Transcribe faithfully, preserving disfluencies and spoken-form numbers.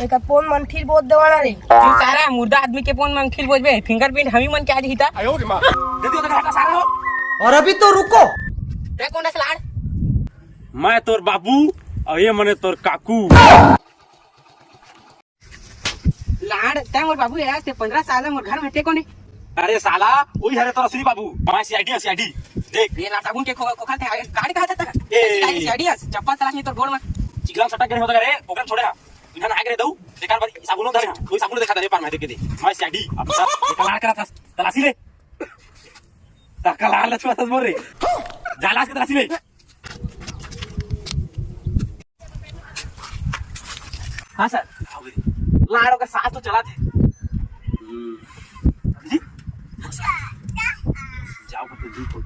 एकर phone मन फिर बोत देवाना रे। तू सारा मुर्दा आदमी के फोन मन फिर बोलबे, फिंगरप्रिंट हमी मन के आज हिता। दे दियो तो हटा सारा हो। और अभी तो रुको। ते कोन अस लाड़? मैं तोर बाबू और ये मने तोर काकू। लाड़, तै मोर बाबू यार, ते पंद्रह साल मोर घर में हटे कोनी। अरे साला, वही हरे तोर असली बाबू। मैं सीआईडी है, सीआईडी। देख। ये लाड़ साबुन के खो-, खोखा थे, गाड़ी कहाँ था? ए। सीआईडी है, चप्पल तलाश नहीं तोर गोड़ में। चिकन सटक गए होता रे, ओकरा छोड़े ना। इन्हें ना आगे रे दऊ, बेकार बारी साबुन धरे हैं। कोई साबुन देखा दे रे पार में देख के दे। मैं सीआईडी, अब सर, ये कलार करा था, तलाशी ले। ता कलार लछुआ था बोल रे। जा लाश के तलाशी ले। हाँ सर। लाड़ो का सांस तो चला थे। जी? जाओ, जी को।